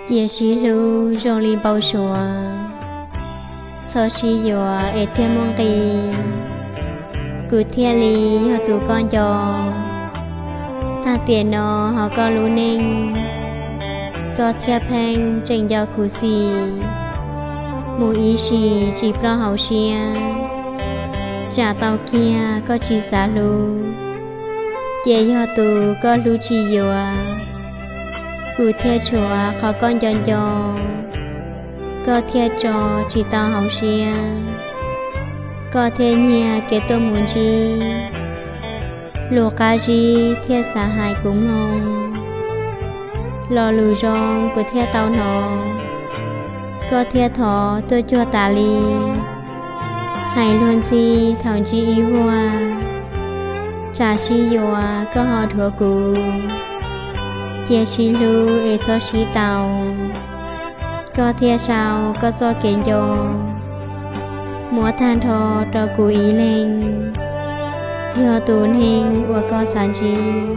Cia siv hlub zoo li npau suav, txhob sib yuav es thiaj muaj nqis. Kuv thiaj li yog tus koj nco, tag tiam no hauv koj lub neej, koj thiaj pheej tseem nco khuv xim, mus ib sim tsis ploj hauv siab. Tsam tau kiag koj tsis xav hlub, ces yog tus koj hlub tsis yuav. Kuv thiaj tshuav qhov koj nco nco, koj thiaj tso tsis tau hauv siab. Koj thiaj nyiag kev tuaj mus ntsib, lus qab zib thiaj xav hais kuv mloog. Lo lus zoo kuv thiaj tau hnov, koj thiaj thov tuaj cuag tas li. Hais luag ntxhi thaum ntsib ib vuag, tsam sib yuav koj ho dhuav kuv. Cia sib hlub es txhob sib tau, koj thiaj sau koj txoj kev nco, muab tag nrho rau kuv ib leeg. Yog tus neeg uas koj xav ntsib,